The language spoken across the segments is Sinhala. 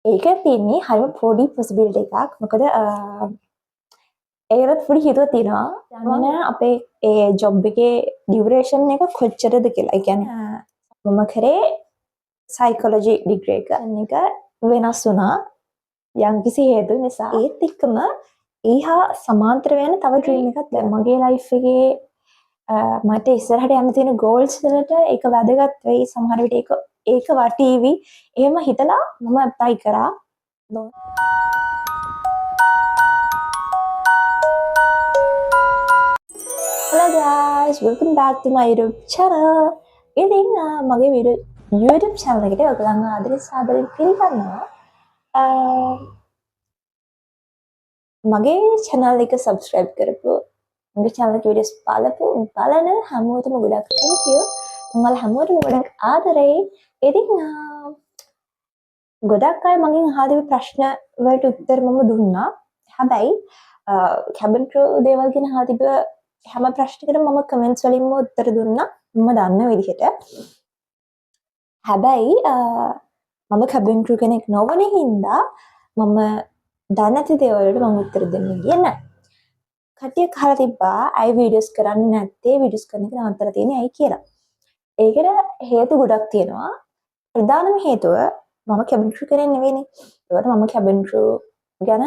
ඒක තියෙන්නේ හරිම පොඩි පොසිබිලිටි එකක්. මොකද ඒකටත් පොඩි හේතුවක් තියෙනවා. දන්නේ නෑ අපේ ඒ ජොබ් එකේ ඩියුරේෂන් එක කොච්චරද කියලා. ඒ කියන්නේ මම කරේ සයිකොලොජි ඩිග්‍රී එක. එක වෙනස් වුණා යම්කිසි හේතු නිසා. ඒත් එක්කම ඊහා සමාන්තර වෙන තව ඩ්‍රීම් එකක් දැන් මගේ ලයිෆ් එකේ මට ඉස්සරහට යන්න තියෙන ගෝල්ස් වලට ඒක වැදගත් වෙයි. සමහර විට ඒක ඒක වටීවි. එහෙම හිතලා මම ඇප්ලයි කරා. Hello guys, welcome back to my YouTube channel. ඉතින් මගේ වීඩියෝ YouTube channel එකට ඔයගොල්ලන්ව ආදරෙන් සාදරයෙන් පිළිගන්නවා. මගේ channel එක subscribe කරපු, මගේ channel එකේ videos බලපු බලන හැමෝටම ගොඩක් thank you. මම ඔයාලා හැමෝටම ගොඩක් ආදරෙයි. ඉතින් ගොඩක් අය මගෙන් අහලා තිබ්බ ප්‍රශ්න වලට උත්තර මම දුන්නා. හැබැයි කැබින් ක්‍රූ දේවල් ගැන අහලා තිබ්බ හැම ප්‍රශ්නයකටම මම කමෙන්ට්ස් වලින්ම උත්තර දුන්නා මම දන්න විදිහට. හැබැයි මම කැබින් ක්‍රූ කෙනෙක් නොවන හින්දා මම දන්නේ නැති දේවල් වලට මම උත්තර දෙන්න ගියේ නෑ. කට්ටියක් අහලා තිබ්බා ඇයි වීඩියෝස් කරන්නේ නැත්තේ, වීඩියෝස් කරන එක නවත්තලා තියෙන්නේ ඇයි කියලා. ඒකට හේතු ගොඩක් තියෙනවා. ප්‍රධානම හේතුව මම කැබින් ක්‍රූ කෙනෙක් නෙවෙයිනේ. ඒකට මම කැබින් ක්‍රූ ගැන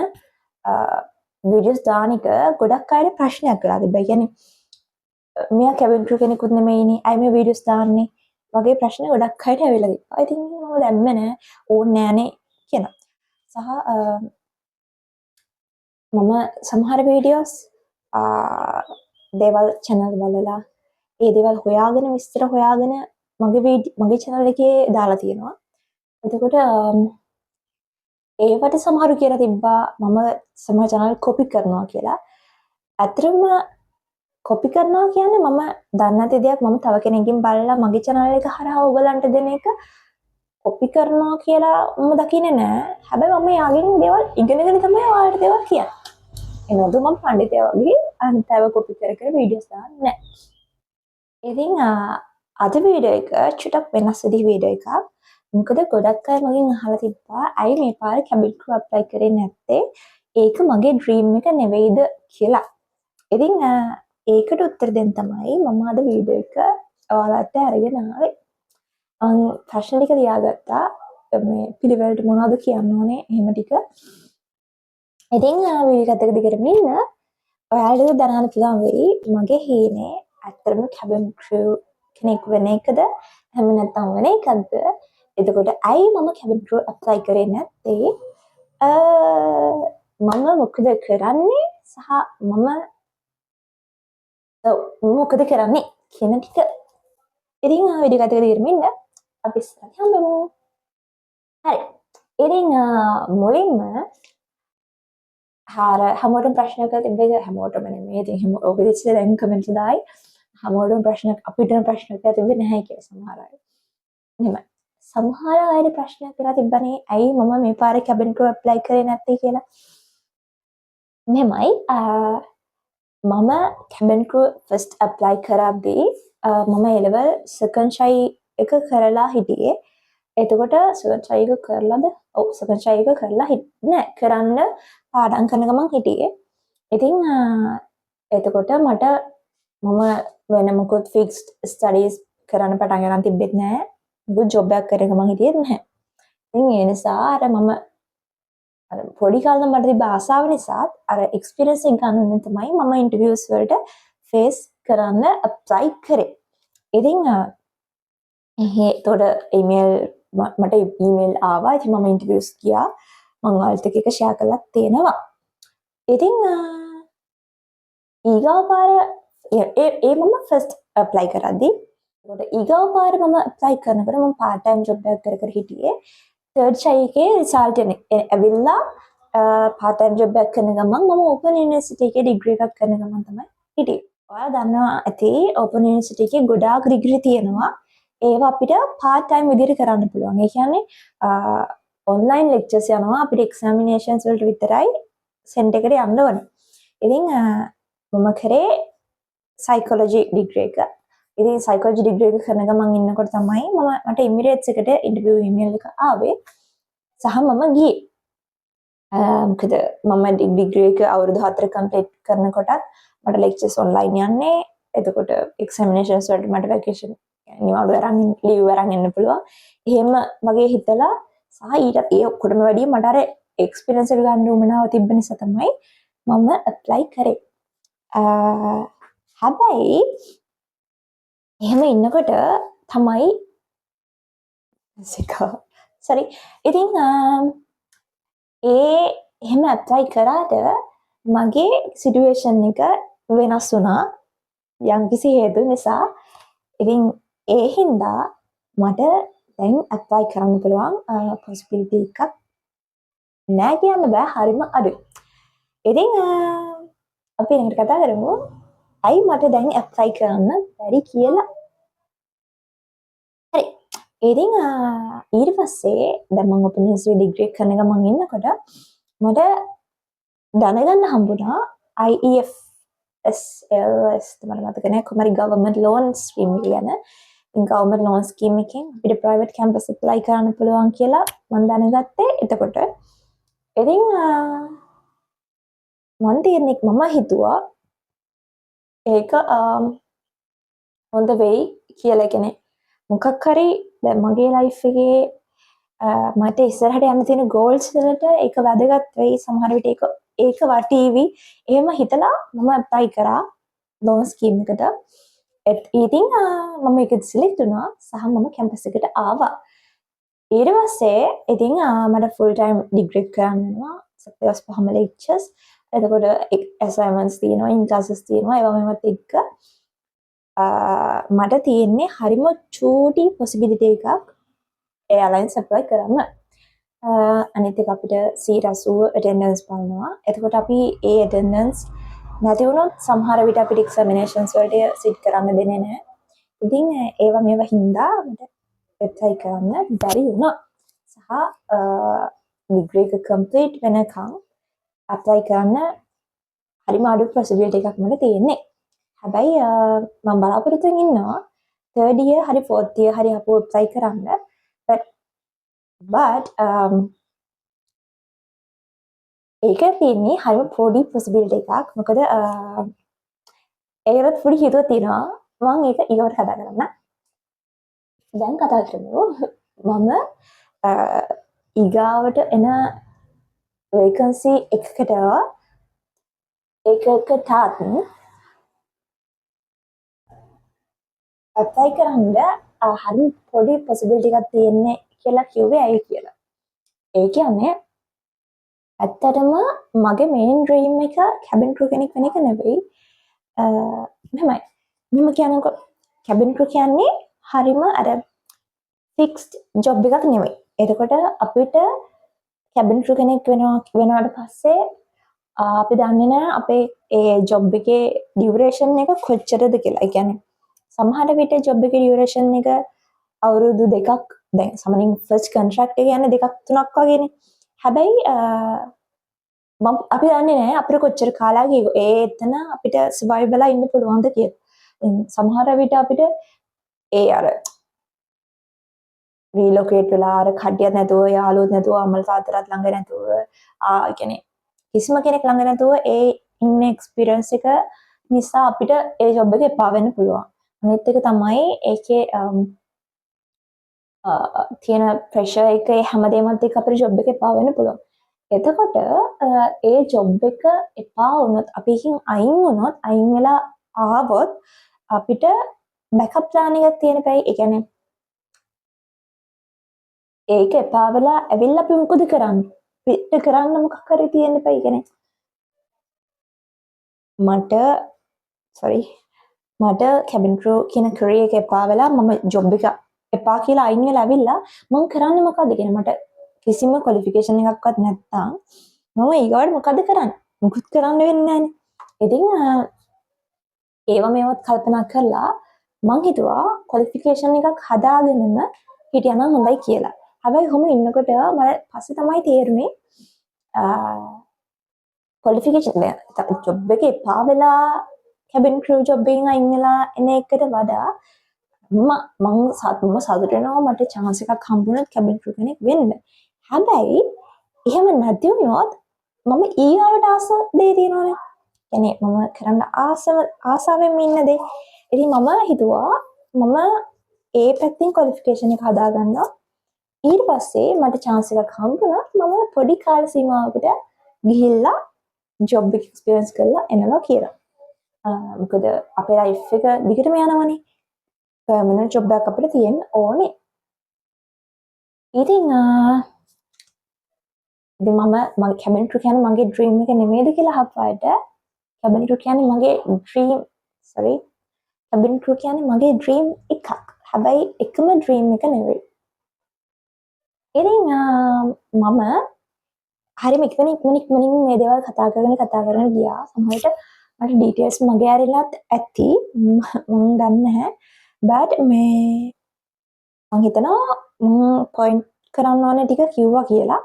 වීඩියෝස් දාන එක ගොඩක් අයට ප්‍රශ්නයක් වෙලා තිබ්බා. ඒ කියන්නේ මෙයා කැබින් ක්‍රූ කෙනෙකුත් නෙමෙයිනේ, ඇයි මේ වීඩියෝස් දාන්නේ වගේ ප්‍රශ්න ගොඩක් අයට ඇවිල්ලා තිබ්බා. ඉතින් මම දැම්මේ නෑ, ඕනේ නෑනේ කියලා. සහ මම සමහර වීඩියෝස් දේවල් චැනල් බලලා ඒ දේවල් හොයාගෙන විස්තර හොයාගෙන මගේ මගේ චැනල් එකේ දාලා තියෙනවා. එතකොට ඒවට සමහරු කියලා තිබ්බා මම සමහර චැනල් කොපි කරනවා කියලා. ඇත්තටම කොපි කරනවා කියන්නේ මම දන්නේ නැති දෙයක් මම තව කෙනෙක්ගෙන් බලලා මගේ චැනල් එක හරහා ඔයගලන්ට දෙන එක කොපි කරනවා කියලා මම දකින්නේ නෑ. හැබැයි මම එයාගෙන් දේවල් ඉගෙනගෙන තමයි ඔයාලට දේවල් කියන්නේ. ඒ නේද, මම පඬිතයා වගේ අනිත් අයව කොපි කර කර වීඩියෝස් දාන්නේ නෑ. ඉතින් අද වීඩියෝ එක චුට්ටක් වෙනස් විදිහේ වීඩියෝ එකක්. මොකද ගොඩක් අය මගෙන් අහලා තිබ්බා ඇයි මේ පාර කැබින් ක්‍රූ ඇප්ලයි කරේ නැත්තේ, ඒක මගේ ඩ්‍රීම් එක නෙවෙයිද කියලා. ඉතින් ඒකට උත්තර දෙන්න තමයි මම අද වීඩියෝ එක ඔයාලට අරගෙන ආවේ. මං ප්‍රශ්න ටික ලියාගත්තා, මේ පිළිවෙලට මොනවද කියන්න ඕනේ එහෙම ටික. ඉතින් වීඩියෝ එකත් එක්ක දිගටම ඉන්න. ඔයාලට දැනගන්න පුළුවන් වෙයි මගේ හීනේ ඇත්තටම කැබින් ක්‍රූ කෙනෙක් වෙන එකද, එහෙම නැත්නම් වෙන එකක්ද? එතකොට ඇයි මම කැබින් ක්‍රූ ඇප්ලයි කරේ නැත්තේ? මම මොකද කරන්නේ සහ මම ඔව් මොකද කරන්නේ කියන ටික. ඉතින් වීඩියෝ එකත් එක්ක දිගටම ඉන්න. අපි ඉස්සරහට හම්බෙමු. හරි. ඉතින් මුලින්ම හාර හැමෝටම ප්‍රශ්නයක් තිබ්බ එක, හැමෝටම නෙමෙයි. ඉතින් හැම ඔක ඉතින් දැන් කමෙන්ට්ස් දායි. හැමෝටම ප්‍රශ්නයක්, අපිටම ප්‍රශ්නයක් තිබ්බේ නැහැ කියලා සමහර අය. එහෙමයි. සමහර අයට ප්‍රශ්නයක් වෙලා තිබ්බනේ ඇයි මම මේ පාරේ කැබින් ක්‍රූ ඇප්ලයි කරේ නැත්තේ කියලා. මෙහෙමයි, මම කැබින් ක්‍රූ ෆස්ට් ඇප්ලයි කරද්දී මම ඒ ලෙවල් සෙකන්ඩ් ෂයි එක කරලා හිටියේ. එතකොට සෙකන්ඩ් ෂයි එක කරලාද? ඔව්, සෙකන්ඩ් ෂයි එක කරලා නෑ, කරන්න පාඩම් කරන ගමන් හිටියේ. ඉතින් එතකොට මට මම වෙන මොකුත් ෆික්ස්ඩ් ස්ටඩීස් කරන්න පටන් ගන්න තිබ්බෙත් නෑ. මොකුත් ජොබ් එකක් කරන ගමන් හිටියෙත් නැහැ. ඉතින් ඒ නිසා අර මම අර පොඩි කාලේ මට තිබ්බ ආසාව නිසා අර එක්ස්පීරියන්ස් එක ගන්න ඕන තමයි මම ඉන්ටර්විව්ස් වලට ෆේස් කරන්න ඇප්ලයි කරේ. ඉතින් එහෙ එතකොට ඊමේල් මට ඊමේල් ආවා. ඉතින් මම ඉන්ටර්විව්ස් ගියා. මං ඔයාලත් එක්ක ඒක ෂෙයා කරලා තියෙනවා. ඉතින් ඊගාව පාර ඒ ඒ මම ෆස්ට් ඇප්ලයි කරද්දී, එතකොට ඊගාව පාර මම ඇප්ලයි කරනකොට මම පාර්ට් ටයිම් ජොබ් එකක් කර කර හිටියේ. තර්ඩ් ෂයි එකේ රිසල්ට් ඇවිල්ලා පාර්ට් ටයිම් ජොබ් එකක් කරන ගමන් මම ඕපන් යුනිවර්සිටි එකේ ඩිග්‍රී එකක් කරන ගමන් තමයි හිටියේ. ඔයාලා දන්නවා ඇති ඕපන් යුනිවර්සිටි එකේ ගොඩාක් ඩිග්‍රී තියෙනවා. ඒවා අපිට පාර්ට් ටයිම් විදිහට කරන්න පුළුවන්. ඒ කියන්නේ ඔන්ලයින් ලෙක්චර්ස් යනවා, අපිට එක්සැමිනේෂන්ස් වලට විතරයි සෙන්ටර් එකට යන්න ඕනේ. ඉතින් මම කරේ සයිකොලොජි ඩිග්‍රී එක. ඉතින් සයිකොලොජි ඩිග්‍රී එක කරන ගමන් ඉන්නකොට තමයි මම මට එමිරේට්ස් එකට ඉන්ටර්විව් ඊමේල් එක ආවේ. සහ මම ගියේ. මොකද මම ඩිග්‍රී එක අවුරුදු 4 කම්ප්ලීට් කරනකොටත් මට ලෙක්චර්ස් ඔන්ලයින් යන්නේ. එතකොට එක්සැමිනේෂන්ස් වලට මට වැකේෂන් නිවාඩු අරන් ලීව් අරන් එන්න පුළුවන්. එහෙම වගේ හිතලා සහ ඊට ඒ ඔක්කොටම වැඩිය මට අර එක්ස්පීරියන්ස් එක ගන්න උවමනාව තිබ්බ නිසා තමයි මම ඇප්ලයි කරේ. හැබැයි එහෙම ඉන්නකොට තමයි, සෝරි, ඉතින් ඒ එහෙම ඇප්ලයි කරාට මගේ සිටුවේෂන් එක වෙනස් වුණා යම්කිසි හේතු නිසා. ඉතින් ඒ හින්දා මට දැන් ඇප්ලයි කරන්න පුළුවන් පොසිබිලිටි එකක් නෑ කියන්න බෑ, හරිම අඩුයි. ඉතින් අපි ඊළඟට කතා කරමු ඇයි මට දැන් ඇප්ලයි කරන්න බැරි කියලා. හරි. ඉතින් ඊට පස්සේ දැන් මං ඕපන් යුනිවර්සිටි ඩිග්‍රී එක කරන ගමන් ඉන්නකොට මට දැනගන්න හම්බුණා IEFSLS, මට මතක නෑ, කොහොම හරි ගවර්න්මන්ට් ලෝන් ස්කීම් එක ගැන. ඉතින් ගවර්න්මන්ට් ලෝන් ස්කීම් එකෙන් අපිට ප්‍රයිවට් කැම්පස් ඇප්ලයි කරන්න පුළුවන් කියලා මං දැනගත්තේ එතකොට. ඉතින් මං තීරණය මම හිතුවා ඒක හොඳ වෙයි කියලා. ඒ කියන්නේ මොකක් හරි දැන් මගේ ලයිෆ් එකේ මට ඉස්සරහට යන්න තියෙන ගෝල්ස් වලට ඒක වැදගත් වෙයි, සමහර විට ඒක ඒක වටීවි එහෙම හිතලා මම ඇප්ලයි කරා ලෝන් ස්කීම් එකට. ඉතින් මම ඒකෙදි සිලෙක්ට් වුණා සහ මම කැම්පස් එකට ආවා. ඊට පස්සේ ඉතින් මට ෆුල් ටයිම් ඩිග්‍රී එක කරන්න වෙනවා. දවස් 5ම ලෙක්චර්ස්. එතකොට ඇසයින්මන්ට්ස් තියෙනවා, ඉන් ක්ලාසස් තියෙනවා. ඒවා මේවත් එක්ක මට තියෙන්නේ හරිම චූටි පොසිබිලිටි එකක් එයාලයින්ස් ඇප්ලයි කරන්න. අනිත් එක අපිට 80% ඇටෙන්ඩන්ස් බලනවා. එතකොට අපි ඒ ඇටෙන්ඩන්ස් නැති වුණොත් සමහර විට අපිට එක්සැමිනේෂන්ස් වලට සිට් කරන්න දෙන්නේ නැහැ. ඉතින් ඒවා මේවා හින්දා මට ඇප්ලයි කරන්න බැරි වුණා. සහ ඩිග්‍රී එක කම්ප්ලීට් වෙනකන් ඇප්ලයි කරන්න හරිම අඩු පොසිබිලිටි එකක් මට තියෙන්නේ. හැබැයි මම බලාපොරොත්තුවෙන් ඉන්නවා තර්ඩ් ඉයර් හරි ෆෝර්ත් ඉයර් හරි ආපහු ඇප්ලයි කරන්න. But ඒක තියෙන්නේ හරිම පොඩි පොසිබිලිටි එකක්. මොකද ඒකටත් පොඩි හේතුවක් තියෙනවා. මං ඒක ඊළඟට කතා කරන්න. දැන් කතා කරමු මම ඊගාවට එන වේකන්සි එකකටත් ඇප්ලයි කරන්න හරිම පොඩි පොසිබිලිටි එකක් තියෙන්නේ කියලා කිව්වේ ඇයි කියලා. ඒ කියන්නේ ඇත්තටම මගේ මේන් ඩ්‍රීම් එක කැබින් ක්‍රූ කෙනෙක් වෙන එක නෙවෙයි. මෙහෙමයි. මෙහෙම කියන්නකෝ, කැබින් ක්‍රූ කියන්නේ හරිම අර ෆික්ස්ඩ් ජොබ් එකක් නෙවෙයි. එතකොට අපිට කැබින් ක්‍රූ කෙනෙක් වෙනවා වෙනාට පස්සේ අපි දන්නේ නෑ අපේ ඒ ජොබ් එකේ ඩියුරේෂන් එක කොච්චරද කියලා. ඒ කියන්නේ සමහර විට ජොබ් එකේ ඩියුරේෂන් එක අවුරුදු 2ක්, දැන් සාමාන්‍යයෙන් ෆස්ට් කොන්ට්‍රැක්ට් එක යන්නේ 2ක් 3ක් වගේනේ. හැබැයි මම අපි දන්නේ නෑ අපිට කොච්චර කාලයක් ඒ එතන අපිට සර්වයිව් වෙලා ඉන්න පුළුවන්ද කියලා. දැන් සමහර විට අපිට ඒ අර රීලොකේට් වෙලා අර කට්ටියත් නැතුව, යාළුවොත් නැතුව, අම්මලා තාත්තලාත් ළඟ නැතුව, ඒ කියන්නේ කිසිම කෙනෙක් ළඟ නැතුව ඒ ඉන්න එක්ස්පීරියන්ස් එක නිසා අපිට ඒ ජොබ් එක එපා වෙන්න පුළුවන්. අනිත් එක තමයි ඒකේ තියෙන ප්‍රෙෂර් එක, ඒ හැමදේමත් එක්ක අපිට ජොබ් එක එපා වෙන්න පුළුවන්. එතකොට ඒ ජොබ් එක එපා වුණොත්, අපි එකෙන් අයින් වුණොත්, අයින් වෙලා ආවොත් අපිට බැකප් ප්ලෑන් එකක් තියෙන්න එපැයි. ඒ කියන්නේ ඒක එපා වෙලා ඇවිල්ලා අපි මොකද කරන්නේ? අපිට කරන්න මොකක් හරි තියෙන්න එපැයි. ඒ කියන්නේ මට, සෝරි, මට කැබින් ක්‍රූ කියන කරියර් එක එපා වෙලා, මම ජොබ් එක එපා කියලා අයින් වෙලා ඇවිල්ලා මං කරන්නේ මොකද්ද කියන, මට කිසිම ක්වොලිෆිකේෂන් එකක්වත් නැත්තම් මම ඊගාවට මොකද්ද කරන්නේ? මොකුත් කරන්න වෙන්නේ නෑනේ. ඉතින් ඒවා මේවත් කල්පනා කරලා මං හිතුවා ක්වොලිෆිකේෂන් එකක් හදාගෙනම හිටියනම් හොඳයි කියලා. හැබැයි ඔහොම ඉන්නකොට මට පස්සේ තමයි තේරුනේ ක්වොලිෆිකේෂන් ජොබ් එක එපා වෙලා කැබින් ක්‍රූ ජොබ් එකෙන් අයින් වෙලා එන එකට වඩා මම මං මම සතුටු වෙනවා මට චාන්ස් එකක් හම්බුනොත් කැබින් ක්‍රූ කෙනෙක් වෙන්න. හැබැයි එහෙම නැති වුණොත් මම ඊගාවට ආස දේ තියෙනවනේ. කියන්නේ මම කරන්න ආසම ආසාවෙන් ඉන්න දේ. ඉතින් මම හිතුවා මම ඒ පැත්තෙන් ක්වොලිෆිකේෂන් එක හදාගන්නවා. ඊට පස්සේ මට චාන්ස් එකක් හම්බුණොත් මම පොඩි කාල සීමාවකට ගිහිල්ලා ජොබ් එක එක්ස්පීරියන්ස් කරලා එනවා කියලා. මොකද අපේ ලයිෆ් එක දිගටම යනවනේ. පර්මනන්ට් ජොබ් එකක් අපිට තියෙන්න ඕනේ. ඉතින් මම මගේ කැබින් ක්‍රූ කියන්නේ මගේ ඩ්‍රීම් එක නෙමෙයිද කියලා අහපු අයට, කැබින් ක්‍රූ කියන්නේ මගේ ඩ්‍රීම්, සෝරි, කැබින් ක්‍රූ කියන්නේ මගේ ඩ්‍රීම් එකක්. හැබැයි එකම ඩ්‍රීම් එක නෙවෙයි. ඉතින් මම හරිම ඉක්මනින් ඉක්මනින් ඉක්මනින් මේ දේවල් කතා කරගෙන කතා කරගෙන ගියා. සමහර විට මට ඩීටේල්ස් මග ඇරිලත් ඇති. මං දන්නේ නැහැ. බට් මේ මං හිතනවා මං පොයින්ට් කරන්න ඕන ටික කිව්වා කියලා.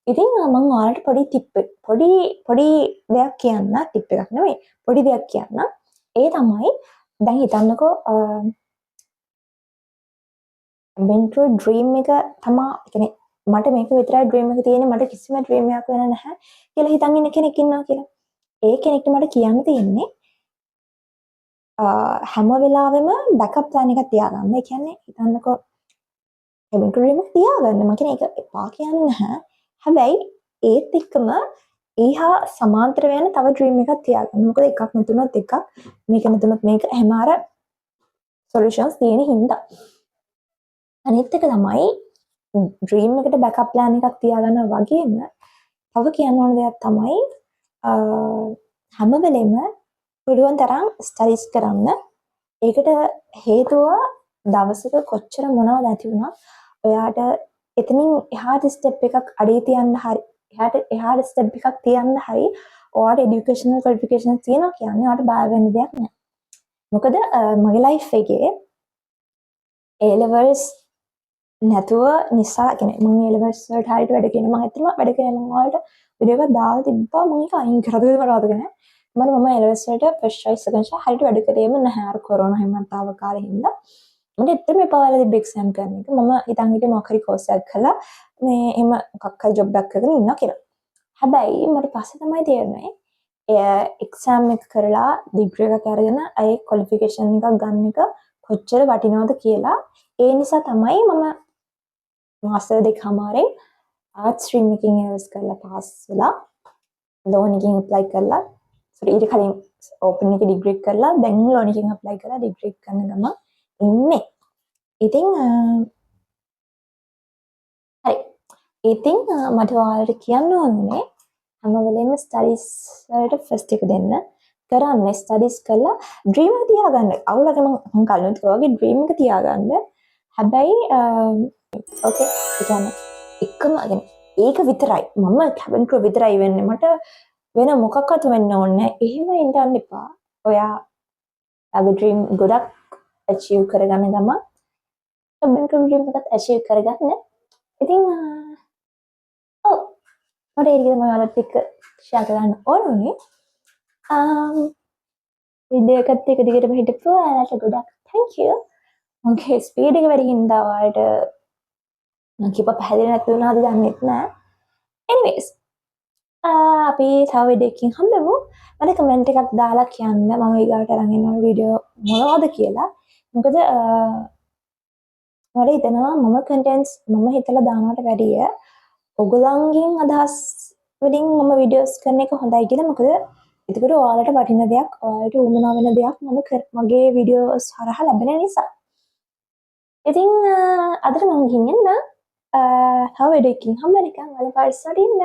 ඉතින් මං ඔයාලට පොඩි ටිප්, පොඩි පොඩි දෙයක් කියන්න, ටිප් එකක් නෙවෙයි, පොඩි දෙයක් කියන්න. ඒ තමයි දැන් හිතන්නකෝ කැබින් ක්‍රූ ඩ්‍රීම් එක තමා, කියන්නේ මට මේක විතරයි ඩ්‍රීම් එක තියෙන්නේ, මට කිසිම ඩ්‍රීම් එකක් වෙන නැහැ කියලා හිතන් ඉන්න කෙනෙක් ඉන්නවා කියලා. ඒ කෙනෙක්ට මට කියන්න තියෙන්නේ හැම වෙලාවෙම බෑකප් ප්ලෑන් එකක් තියාගන්න. ඒ කියන්නේ හිතන්නකෝ කැබින් ක්‍රූ ඩ්‍රීම් එක තියාගන්න. මං කියන්නේ ඒක එපා කියන්නේ නැහැ. හැබැයි ඒත් එක්කම ඊහා සමාන්තර වෙන තව ඩ්‍රීම් එකක් තියාගන්න. මොකද එකක් නැතුනොත් එකක්, මේක නැතුනොත් මේක, එහෙම අර සොලියුෂන්ස් තියෙන හින්දා. අනිත් එක තමයි ඩ්‍රීම් එකට බෑකප් ප්ලෑන් එකක් තියාගන්නවා වගේම තව කියන්න ඕන දෙයක් තමයි හැම වෙලෙම පුළුවන් තරම් ස්ටඩීස් කරන්න. ඒකට හේතුව දවසක කොච්චර මොනව නැති වුණත් ඔයාට එතනින් එහාට ස්ටෙප් එකක් අඩිය තියන්න හරි, එහාට එහාට ස්ටෙප් එකක් තියන්න හරි, ඔයාට එඩියුකේෂනල් ක්වොලිෆිකේෂන්ස් තියෙනවා කියන්නේ ඔයාට බය වෙන්න දෙයක් නෑ. මොකද මගේ ලයිෆ් එකේ ඒ ලෙවල්ස් නැතුව නිසා, කියන්නේ මං ඒ ලෙවල්ස් වලට හරියට වැඩ කරේ. මං ඇත්තටම වැඩ කරේ. මං ඔයාලට වීඩියෝ එකක් දාලා තිබ්බා. මං ඒක අයින් කරාද කියලා මට මතක නෑ. මම ඒ ලෙවල්ස් වලට ෆස්ට් චොයිස්, සෙකන්ඩ් චොයිස් හරියට වැඩ කරේම නැහැ අර කොරෝනා එහෙමත් ආව කාලේ හින්දා. මට ඇත්තටම එපා වෙලා තිබ්බ එක්සෑම් කරන එක. මම හිතන් හිටියේ මොකක් හරි කෝස් එකක් කරලා මේ එහෙම මොකක් හරි ජොබ් එකක් කරගෙන ඉන්නවා කියලා. හැබැයි මට පස්සේ තමයි තේරුනේ එය එක්සෑම් එක කරලා ඩිග්‍රී එකක් අරගෙන ඒ ක්වොලිෆිකේෂන් එකක් ගන්න එක කොච්චර වටිනවද කියලා. ඒ නිසා තමයි මම මාස දෙකමාරෙන් ආර්ට්ස් ස්ට්‍රීම් එකකින් ඒ ලෙවල්ස් කරලා පාස් වෙලා ලෝන් එකකින් ඇප්ලයි කරලා, සෝරි, ඊට කලින් ඕපන් එකේ ඩිග්‍රී එක කරලා දැන් ලෝන් එකකින් ඇප්ලයි කරලා ඩිග්‍රී එක කරන ගමන් ඉන්නේ. ඉතින් හරි. ඉතින් මට ඔයාලට කියන්න ඕනේ හැම වෙලේම ස්ටඩීස් වලට ෆස්ට් එක දෙන්න. කරන්න ස්ටඩීස් කරලා ඩ්‍රීම් එක තියාගන්න. අවුලක මං මං කලිනුත් කිව්වා වගේ ඩ්‍රීම් එක තියාගන්න. හැබැයි ඕකේ, ඒ කියන්නේ එකම කියන්නේ ඒක විතරයි. මම කැබින් ක්‍රූ විතරයි වෙන්නේ. මට වෙන මොකක්වත් වෙන්න ඕනේ නැහැ. එහෙම ඉඳන්න එපා. ඔයා ඔයාගේ ඩ්‍රීම් ගොඩක් ඇචීව් කරගන්න ගමන් කැබින් ක්‍රූ ඩ්‍රීම් එකත් ඇචීව් කරගන්න. ඉතින් ඔව්, මට ඒ ටික තමයි ඔයාලත් එක්ක ෂෙයා කරන්න ඕන වුණේ. වීඩියෝ එකත් එක්ක දිගටම හිටපු ඔයාලට ගොඩක් thank you. මගේ ස්පීඩ් එක වැඩි හින්දා ඔයාලට මං කිව්ව පැහැදිලි නැති වුණාද දන්නෙත් නෑ. Anyways, අපි තව වීඩියෝ එකකින් හම්බෙමු. මට කමෙන්ට් එකක් දාලා කියන්න මම ඊගාවට අරන් එන්න ඕන වීඩියෝ මොනවද කියලා. මොකද මට හිතෙනවා මම කන්ටෙන්ට්ස් මම හිතලා දානවට වැඩිය ඔයගොල්ලන්ගෙන් අදහස් වලින් මම වීඩියෝස් කරන එක හොඳයි කියලා. මොකද එතකොට ඔයාලට වටින දෙයක්, ඔයාලට උවමනා වෙන දෙයක් මම මගේ වීඩියෝස් හරහා ලැබෙන නිසා. ඉතින් අදට මම ගිහින් එන්න. තව වීඩියෝ එකකින් හම්බ වෙනකන් ඔයාලා පරිස්සමට ඉන්න.